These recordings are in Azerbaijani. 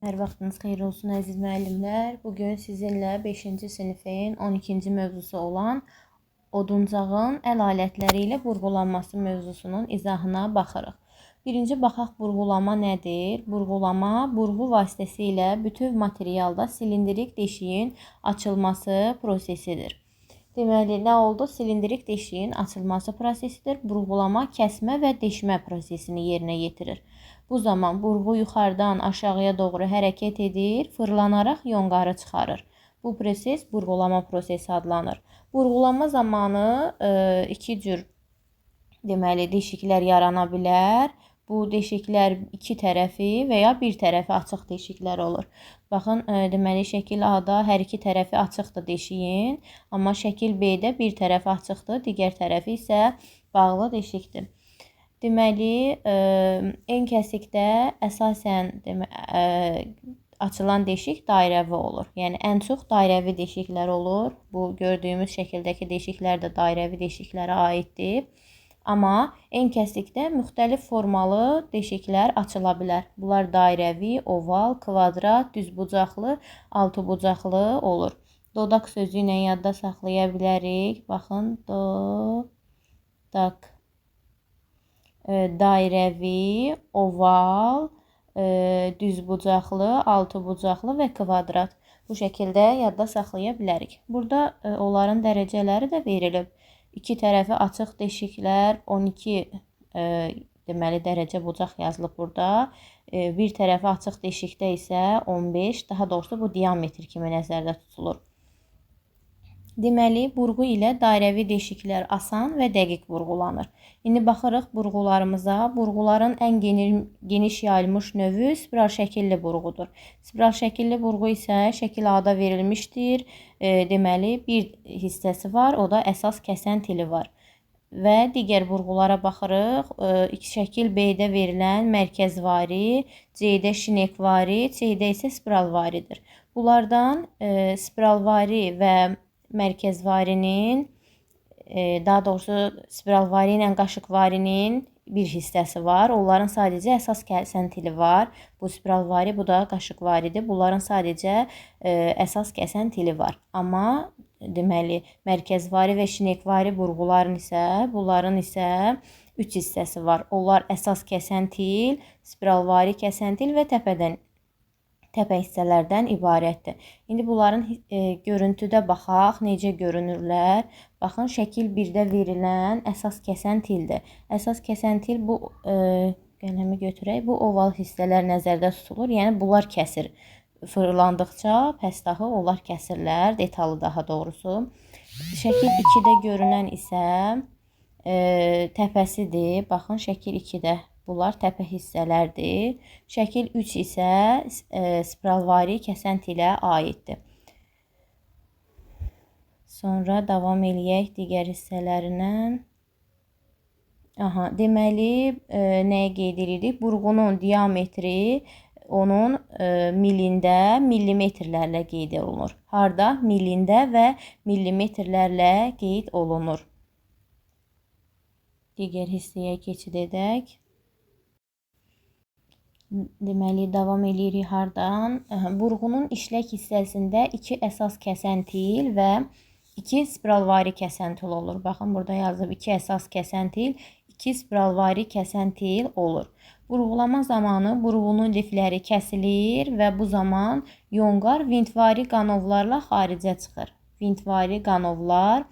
Hər vaxtınız xeyir olsun əziz müəllimlər. Bugün sizinlə 5-ci sinifin 12-ci mövzusu olan oduncağın əl alətləri ilə burğulanması mövzusunun izahına baxırıq. Birinci baxaq burğulama nədir? Burğulama burğu vasitəsilə bütöv materialda silindirik deşiyin açılması prosesidir. Deməli, nə oldu? Silindirik deşiyin açılması prosesidir. Burğulama kəsmə və deşmə prosesini yerinə yetirir. Bu zaman burğu yuxarıdan aşağıya doğru hərəkət edir, fırlanaraq yonqarı çıxarır. Bu proses burğulama prosesi adlanır. Burğulama zamanı iki cür deməli deşiklər yarana bilər. Bu deşiklər iki tərəfi və ya bir tərəfi açıq deşiklər olur. Baxın, deməli şəkil A-da hər iki tərəfi açıqdır deşiyin, amma şəkil B-də bir tərəfi açıqdır, digər tərəfi isə bağlı deşikdir. Deməli, en kəsikdə əsasən açılan deşik dairəvi olur. Yəni ən çox dairəvi deşiklər olur. Bu gördüyümüz şəkildəki deşiklər də dairəvi deşiklərə aiddir. Amma en kəsikdə müxtəlif formalı deşiklər açıla bilər. Bunlar dairəvi, oval, kvadrat, düzbucaqlı, altıbucaqlı olur. Dodaq sözü ilə yadda saxlaya bilərik. Baxın, dodaq. Dairəvi, oval, düzbucaqlı, altıbucaqlı və kvadrat. Bu şəkildə yadda saxlaya bilərik. Burada onların dərəcələri də verilib. İki tərəfi açıq deşiklər 12 deməli dərəcə bucaq yazılıb burada. Bir tərəfi açıq deşikdə isə 15, daha doğrusu bu diametr kimi nəzərdə tutulur. Deməli, burğu ilə dairəvi deşiklər asan və dəqiq burğulanır. İndi baxırıq burğularımıza. Burğuların ən geniş yayılmış növü spiral şəkilli burğudur. Spiral şəkilli burğu isə şəkil A-da verilmişdir. Deməli, bir hissəsi var, o da əsas kəsən tili var. Və digər burğulara baxırıq. İki şəkil B-də verilən mərkəzvari, C-də şinekvari, C-də isə spiralvaridir. Bunlardan spiralvari və mərkəzvarinin, daha doğrusu spiralvari ilə qaşıqvarinin bir hissəsi var. Onların sadəcə əsas kəsən tili var. Bu spiralvari, bu da qaşıqvaridir. Bunların sadəcə əsas kəsən tili var. Amma deməli mərkəzvari və şinekvari burğuların isə, bunların isə 3 hissəsi var. Onlar əsas kəsən til, spiralvari kəsən til və təpə hissələrdən ibarətdir. İndi bunların görüntüdə baxaq, necə görünürlər. Baxın, şəkil 1-də verilən əsas kəsən tildir. Əsas kəsən til bu, qələmi götürək, bu oval hissələr nəzərdə tutulur. Yəni, bunlar kəsir. Fırlandıqca pəstahı onlar kəsirlər, detalı daha doğrusu. Şəkil 2-də görünən isə təpəsidir. Baxın, şəkil 2-də. Bunlar təpə hissələrdir. Şəkil 3 isə spiralvari kəsən tilə aiddir. Sonra davam eləyək digər hissələrindən. Aha, deməli, nəyi qeyd edirik? Burğunun diametri onun milində millimetrlərlə qeyd olunur. Harda? Milində və millimetrlərlə qeyd olunur. Digər hissəyə keçid edək. Deməli, davam eləyirik hardan? Burğunun işlək hissəsində iki əsas kəsən til və iki spiralvari kəsən til olur. Baxın, burada yazılıb iki əsas kəsən til, iki spiralvari kəsən til olur. Burğulama zamanı burğunun lifləri kəsilir və bu zaman yonqar vintvari qanovlarla xaricə çıxır. Vintvari qanovlar.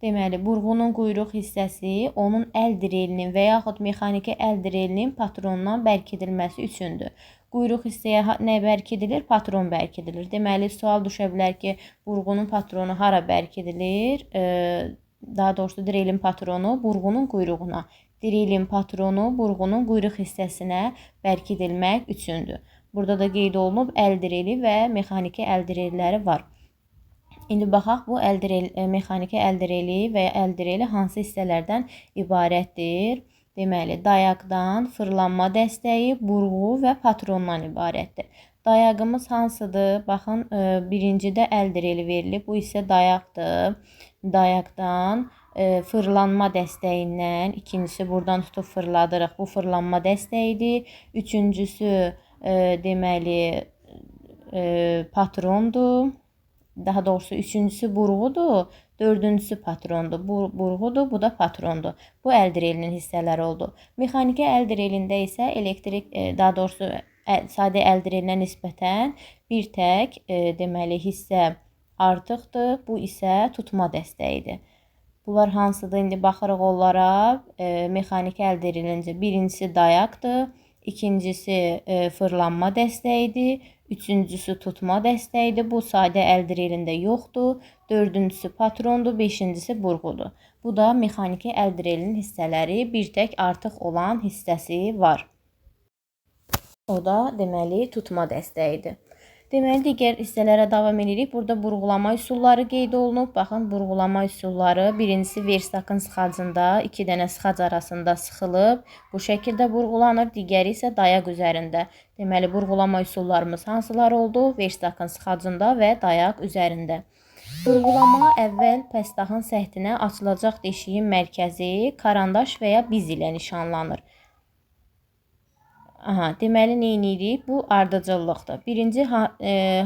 Deməli, burğunun quyruq hissəsi onun əl drelinin və yaxud mexaniki əl drelinin patronundan bərkidilməsi üçündür. Quyruq hissəyə nə bərkidilir? Patron bərkidilir. Deməli, sual düşə bilər ki, burğunun patronu hara bərkidilir? Daha doğrusu, drelin patronu burğunun quyruğuna. Drelin patronu burğunun quyruq hissəsinə bərkidilmək üçündür. Burada da qeyd olunub, əl dreli və mexaniki əl drelləri var. İndi baxaq, bu mexaniki əl dreli və ya əl dreli hansı hissələrdən ibarətdir? Deməli, dayaqdan, fırlanma dəstəyi, burğu və patrondan ibarətdir. Dayağımız hansıdır? Baxın, birincidə əl dreli verilib. Bu isə dayaqdır. Dayaqdan, fırlanma dəstəyindən, ikincisi buradan tutub fırladırıq. Bu fırlanma dəstəyidir. Üçüncüsü, deməli, patrondur. Daha doğrusu üçüncüsü burğudur, dördüncüsü patrondur. Bu burğudur, bu da patrondur. Bu əl drelinin hissələri oldu. Mexaniki əl drelində isə elektrik, daha doğrusu sadə əl drelinə nisbətən bir tək deməli hissə artıqdır. Bu isə tutma dəstəyidir. Bunlar hansıdır? İndi baxırıq onlara. Mexaniki əl drelincə birincisi dayaqdır, ikincisi fırlanma dəstəyidir, üçüncüsü tutma dəstəyidir. Bu sadə əl drelində yoxdur. Dördüncüsü patrondur, beşincisi burğudur. Bu da mexaniki əl drelinin hissələri, bir tək artıq olan hissəsi var. O da deməli tutma dəstəyidir. Deməli, digər hissələrə davam edirik. Burada burğulama üsulları qeyd olunub. Baxın, burğulama üsulları birincisi verstakın sıxacında 2 dənə sıxac arasında sıxılıb. Bu şəkildə burğulanır. Digəri isə dayaq üzərində. Deməli, burğulama üsullarımız hansılar oldu? Verstakın sıxacında və dayaq üzərində. Burğulama əvvəl pəstahın səthinə açılacaq deşiyin mərkəzi karandaş və ya biz ilə nişanlanır. Aha, deməli, nə edirik? Bu ardıcıllıqdır. Birinci,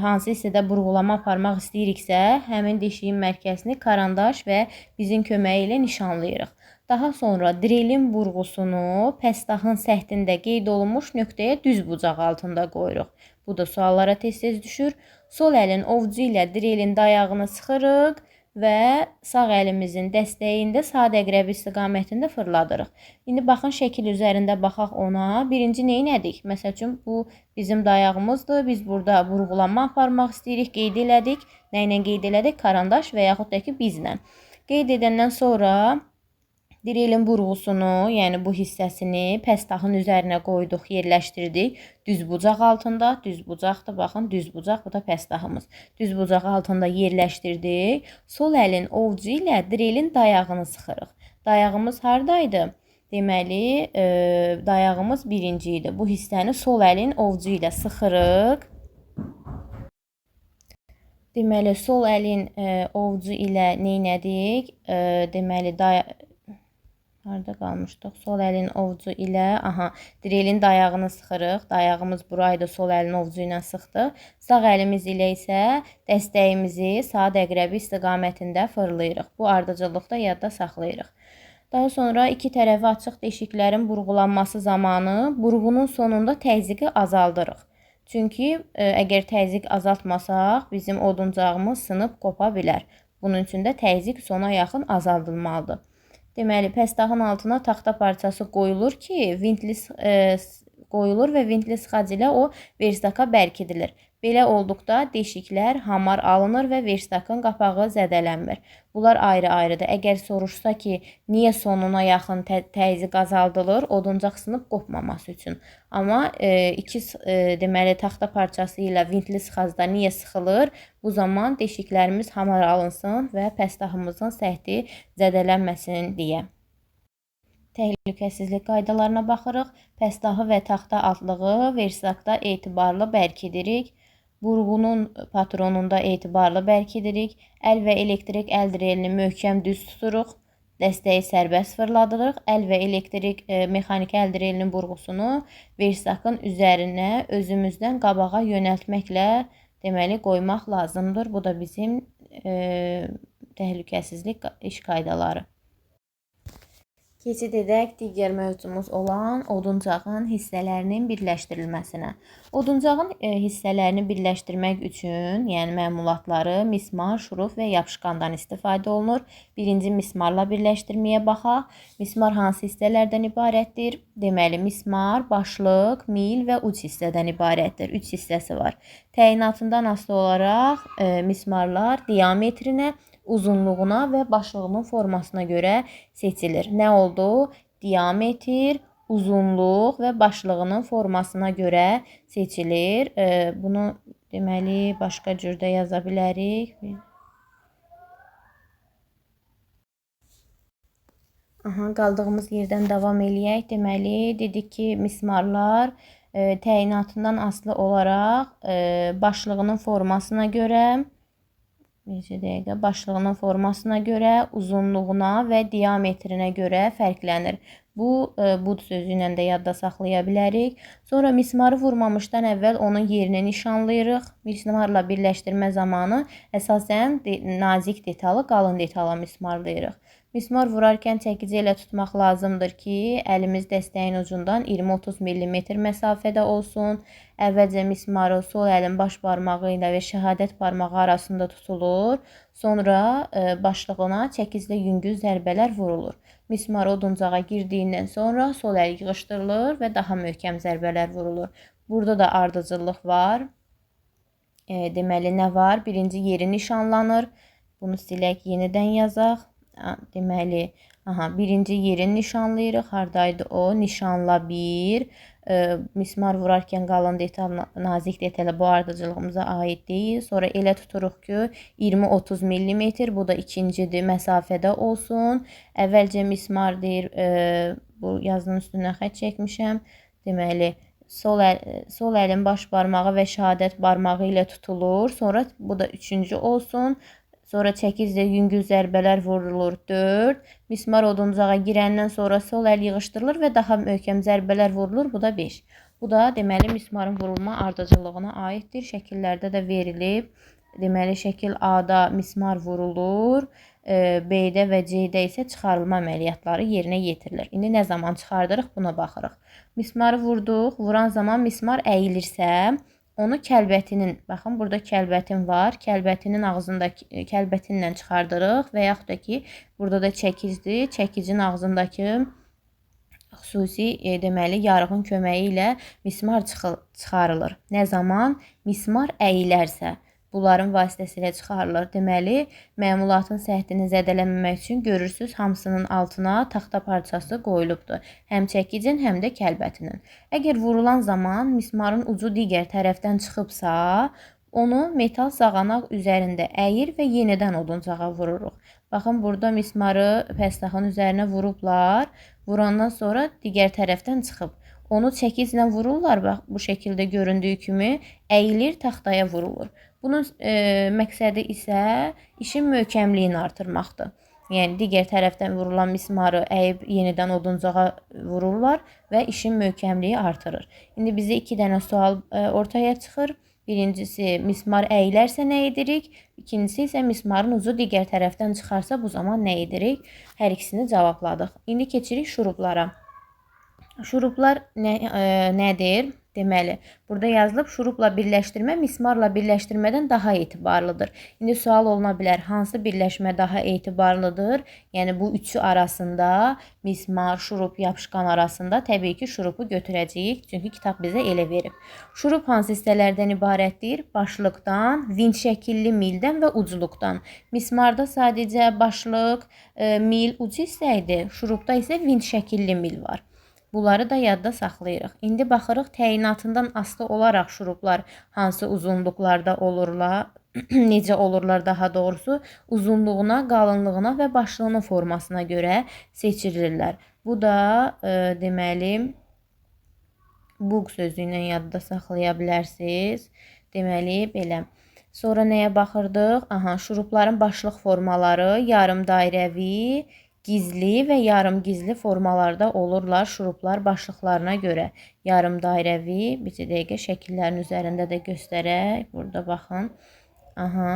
hansı hissədə burğulama aparmaq istəyiriksə, həmin deşiyin mərkəzini karandaş və bizin köməyi ilə nişanlayırıq. Daha sonra drelin burğusunu pəstahın səthində qeyd olunmuş nöqtəyə düz bucaq altında qoyuruq. Bu da suallara tez-tez düşür. Sol əlin ovcu ilə drelin dayağını sıxırıq və sağ əlimizin dəstəyində saat əqrəbi istiqamətində fırladırıq. İndi baxın, şəkil üzərində baxaq ona. Birinci nə elədik? Məsəl üçün, bu bizim dayağımızdır. Biz burada burğulama aparmaq istəyirik, qeyd elədik. Nə ilə qeyd elədik? Karandaş və yaxud da ki, bizlə. Qeyd edəndən sonra drelin burğusunu, yəni bu hissəsini pəstahın üzərinə qoyduq, yerləşdirdik. Düz bucaq altında, düz bucaqdır, baxın, düz bucaq, bu da pəstahımız. Düz bucaq altında yerləşdirdik. Sol əlin ovcu ilə drelin dayağını sıxırıq. Dayağımız hardaydı? Deməli, dayağımız birinci idi. Bu hissəni sol əlin ovcu ilə sıxırıq. Deməli, sol əlin ovcu ilə neynədik? Deməli, harda qalmışdıq? Sol əlin ovcu ilə, aha, drelin dayağını sıxırıq. Dayağımız buraydı, sol əlin ovcu ilə sıxdıq. Sağ əlimiz ilə isə dəstəyimizi saat əqrəbi istiqamətində fırlayırıq. Bu ardıcıllıqda yadda saxlayırıq. Daha sonra iki tərəfi açıq deşiklərin burğulanması zamanı burğunun sonunda təzyiqi azaldırıq. Çünki əgər təzyiq azaltmasaq, bizim oduncağımız sınıb qopa bilər. Bunun üçün də təzyiq sona yaxın azaldılmalıdır. Deməli, pəstahın altına taxta parçası qoyulur ki, vintli qoyulur və vintli sıxac ilə o verstaka bərkidilir. Belə olduqda deşiklər hamar alınır və verstakın qapağı zədələnmir. Bunlar ayrı-ayrıdır. Əgər soruşsa ki, niyə sonuna yaxın təzyiq azaldılır, oduncaq sınıb qopmaması üçün. Amma iki deməli taxta parçası ilə vintli sıxacda niyə sıxılır? Bu zaman deşiklərimiz hamar alınsın və pəstahımızın səthi zədələnməsin deyə. Təhlükəsizlik qaydalarına baxırıq. Pəstahı və taxta altlığı verstakda etibarlı bərkidirik. Burğunun patronunda etibarlı bərkidirik. Əl və elektrik əl drelini möhkəm düz tuturuq. Dəstəyi sərbəst fırladırıq. Əl və elektrik mexaniki əl drelinin burğusunu verstakın üzərinə özümüzdən qabağa yönəltməklə deməli qoymaq lazımdır. Bu da bizim təhlükəsizlik iş qaydaları. Keçid edək digər mövzumuz olan oduncağın hissələrinin birləşdirilməsinə. Oduncağın hissələrini birləşdirmək üçün, yəni məmulatları mismar, şuruf və yapışqandan istifadə olunur. Birinci mismarla birləşdirməyə baxaq. Mismar hansı hissələrdən ibarətdir? Deməli, mismar, başlıq, mil və uc hissədən ibarətdir. 3 hissəsi var. Təyinatından asılı olaraq mismarlar diametrinə, uzunluğuna və başlığının formasına görə seçilir. Nə oldu? Diametr, uzunluq və başlığının formasına görə seçilir. Bunu deməli başqa cürdə yaza bilərik. Aha, qaldığımız yerdən davam eləyək. Deməli, dedik ki, mismarlar təyinatından asılı olaraq başlığının formasına görə, Neçə dəqiqə? Başlığının formasına görə, uzunluğuna və diametrinə görə fərqlənir. Bu, bud sözü ilə də yadda saxlaya bilərik. Sonra mismarı vurmamışdan əvvəl onun yerini nişanlayırıq. Mismarla birləşdirmə zamanı əsasən nazik detalı qalın detala mismarlayırıq. Mismar vurarkən çəkici elə tutmaq lazımdır ki, əlimiz dəstəyin ucundan 20-30 mm məsafədə olsun. Əvvəlcə mismarı sol əlin baş barmağı ilə və şəhadət barmağı arasında tutulur. Sonra başlığına çəkiclə yüngül zərbələr vurulur. Mismar oduncağa girdiyindən sonra sol əl yığışdırılır və daha möhkəm zərbələr vurulur. Burada da ardıcıllıq var. Deməli, nə var? Birinci yeri nişanlanır. Bunu silək, yenidən yazaq. Deməli, birinci yerini nişanlayırıq. Hardaydı o? Nişanla 1. Mismar vurarkən qalın detal, nazik detala bu ardıcıllığımıza aid deyil. Sonra elə tuturuq ki, 20-30 mm, bu da ikincidir, məsafədə olsun. Əvvəlcə mismar deyir, bu yazının üstündən xətt çəkmişəm. Deməli, sol əlin baş barmağı və şəhadət barmağı ilə tutulur. Sonra bu da üçüncü olsun. Sonra çəkiclə yüngül zərbələr vurulur 4. Mismar oduncağa girəndən sonra sol əl yığışdırılır və daha möhkəm zərbələr vurulur. Bu da 5. Bu da deməli mismarın vurulma ardıcıllığına aiddir. Şəkillərdə də verilib. Deməli şəkil A-da mismar vurulur. B-də və C-də isə çıxarılma əməliyyatları yerinə yetirilir. İndi nə zaman çıxardırıq buna baxırıq. Mismarı vurduq. Vuran zaman mismar əyilirsə, onu kəlbətinin, baxın burada kəlbətin var, kəlbətinin ağzındakı, kəlbətinlə çıxardırıq və yaxud da ki, burada da çəkicdir, çəkicin ağzındakı xüsusi deməli yarığın köməyi ilə mismar çıxarılır. Nə zaman mismar əyilərsə, bunların vasitəsilə çıxarılır. Deməli, məmulatın səhətini zədələməmək üçün görürsünüz, hamısının altına taxta parçası qoyulubdur. Həm çəkicin, həm də kəlbətinin. Əgər vurulan zaman mismarın ucu digər tərəfdən çıxıbsa, onu metal sağanaq üzərində əyir və yenidən oduncağa vururuq. Baxın, burada mismarı pəstaxın üzərinə vurublar. Vurandan sonra digər tərəfdən çıxıb. Onu çəkiclə vururlar, bax, bu şəkildə göründüyü kimi əyilir, taxtaya vurulur. Bunun məqsədi isə işin möhkəmliyini artırmaqdır. Yəni, digər tərəfdən vurulan mismarı əyib yenidən oduncağa vururlar və işin möhkəmliyi artırır. İndi bizə iki dənə sual ortaya çıxır. Birincisi, mismar əyilərsə nə edirik? İkincisi isə mismarın ucu digər tərəfdən çıxarsa bu zaman nə edirik? Hər ikisini cavabladıq. İndi keçirik şurublara. Şurublar nədir? Deməli, burada yazılıb şurubla birləşdirmə mismarla birləşdirmədən daha etibarlıdır. İndi sual oluna bilər, hansı birləşmə daha etibarlıdır? Yəni, bu üçü arasında mismar, şurub, yapışqan arasında təbii ki, şurubu götürəcəyik. Çünki kitab bizə elə verib. Şurub hansı hissələrdən ibarətdir? Başlıqdan, vint şəkilli mildən və ucluqdan. Mismarda sadəcə başlıq, mil, ucu hissə idi. Şurubda isə vint şəkilli mil var. Bunları da yadda saxlayırıq. İndi baxırıq təyinatından asılı olaraq şurublar hansı uzunluqlarda olurlar, necə olurlar daha doğrusu, uzunluğuna, qalınlığına və başlığının formasına görə seçilirlər. Bu da deməli, buq sözü ilə yadda saxlaya bilərsiniz. Deməli, belə. Sonra nəyə baxırdıq? Aha, şurubların başlıq formaları yarım dairəvi, gizli və yarım gizli formalarda olurlar şurublar başlıqlarına görə. Yarım dairəvi, bir dəqiqə şəkillərin üzərində də göstərək. Burada baxın. Aha.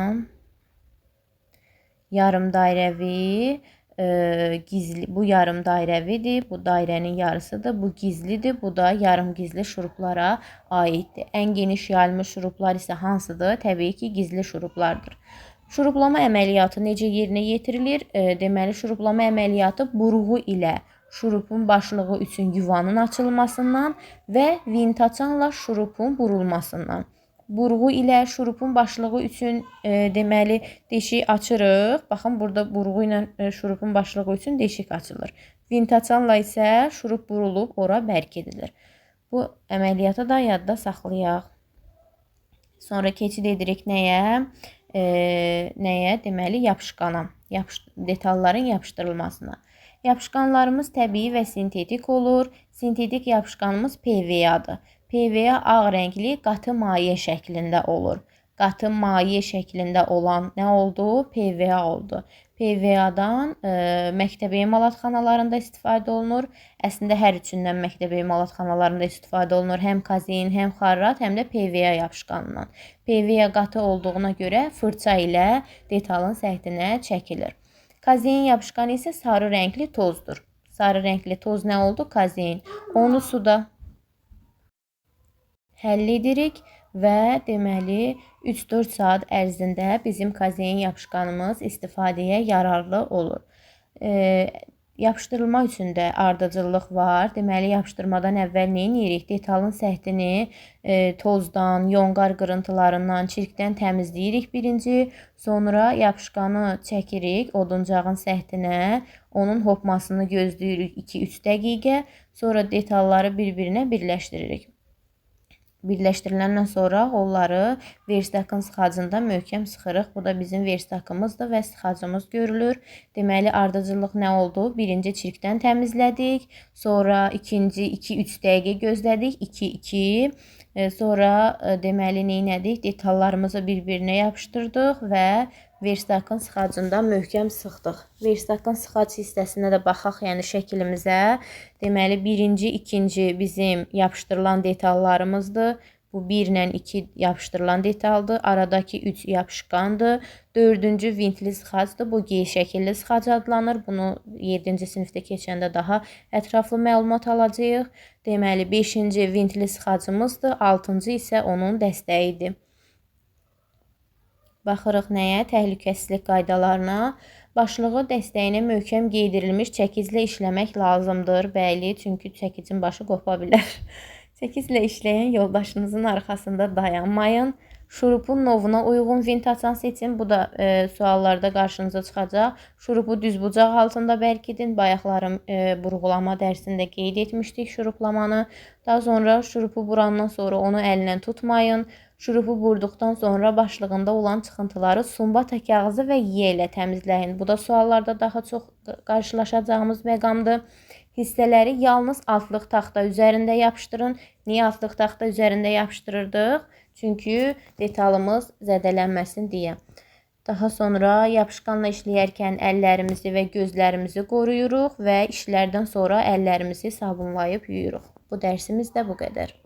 Yarım dairəvi, gizli, bu yarım dairəvidir, bu dairənin yarısıdır, bu gizlidir, bu da yarım gizli şurublara aiddir. Ən geniş yayılmış şurublar isə hansıdır? Təbii ki, gizli şurublardır. Şurublama əməliyyatı necə yerinə yetirilir? Deməli, şurublama əməliyyatı burğu ilə şurubun başlığı üçün yuvanın açılmasından və vintaçanla şurubun burulmasından. Burğu ilə şurubun başlığı üçün deməli, deşik açırıq. Baxın, burada burğu ilə şurubun başlığı üçün deşik açılır. Vintaçanla isə şurub burulub ora bərk edilir. Bu əməliyyatı da yadda saxlayaq. Sonra keçid edirik nəyə? Nəyə? Deməli, yapışqana, detalların yapışdırılmasına. Yapışqanlarımız təbii və sintetik olur. Sintetik yapışqanımız PVA-dır. PVA ağ rəngli qatı maye şəklində olur. Qatı maye şəklində olan nə oldu? PVA oldu. PVA-dan məktəb emalatxanalarında istifadə olunur. Əslində hər üçündən məktəb emalatxanalarında istifadə olunur. Həm kazein, həm xarrat, həm də PVA yapışqanından. PVA qatı olduğuna görə fırça ilə detalın səthinə çəkilir. Kazein yapışqanı isə sarı rəngli tozdur. Sarı rəngli toz nə oldu? Kazein. Onu suda həll edirik və deməli 3-4 saat ərzində bizim kazein yapışqanımız istifadəyə yararlı olur. Yapışdırılma üçün də ardıcıllıq var. Deməli, yapışdırmadan əvvəl nə edirik? Detalın səthini tozdan, yonqar qırıntılarından, çirkdən təmizləyirik birinci. Sonra yapışqanı çəkirik oduncağın səthinə. Onun hopmasını gözləyirik 2-3 dəqiqə. Sonra detalları bir-birinə birləşdiririk. Birləşdiriləndən sonra onları verstakın sıxacında möhkəm sıxırıq. Bu da bizim verstakımızdır və sıxacımız görülür. Deməli, ardıcıllıq nə oldu? Birinci çirkdən təmizlədik. Sonra ikinci 2-3 dəqiqə gözlədik. 2-2. Sonra deməli, nə etdik? Detallarımızı bir-birinə yapışdırdıq və verstakın sıxacında möhkəm sıxdıq. Verstakın sıxac hissəsinə də baxaq, yəni şəklimizə. Deməli, birinci, ikinci bizim yapışdırılan detallarımızdır. Bu 1 ilə 2 yapışdırılan detaldır. Aradakı 3 yapışqandır. Dördüncü vintli sıxacdır. Bu G şəkilli sıxac adlanır. Bunu 7-ci sinifdə keçəndə daha ətraflı məlumat alacağıq. Deməli, 5-ci vintli sıxacımızdır. 6-cı isə onun dəstəyidir. Baxırıq nəyə? Təhlükəsizlik qaydalarına. Başlığı dəstəyinə möhkəm geydirilmiş çəkiclə işləmək lazımdır. Bəli, çünki çəkicin başı qopa bilər. Çəkiclə işləyən yoldaşınızın arxasında dayanmayın. Şurupun novuna uyğun vint açan seçin. Bu da suallarda qarşınıza çıxacaq. Şurupu düz bucaq altında bərkidin. Bayaqlarım burğulama dərsində qeyd etmişdik şuruplamanı. Daha sonra şurupu burandan sonra onu əllə tutmayın. Şurupu burduqdan sonra başlığında olan çıxıntıları sumbata kağızı və yiyə ilə təmizləyin. Bu da suallarda daha çox qarşılaşacağımız məqamdır. Hissələri yalnız altlıq taxta üzərində yapışdırın. Niyə altlıq taxta üzərində yapışdırırdıq? Çünki detalımız zədələnməsin deyə. Daha sonra yapışqanla işləyərkən əllərimizi və gözlərimizi qoruyuruq və işlərdən sonra əllərimizi sabunlayıb yuyuruq. Bu dərsimiz də bu qədər.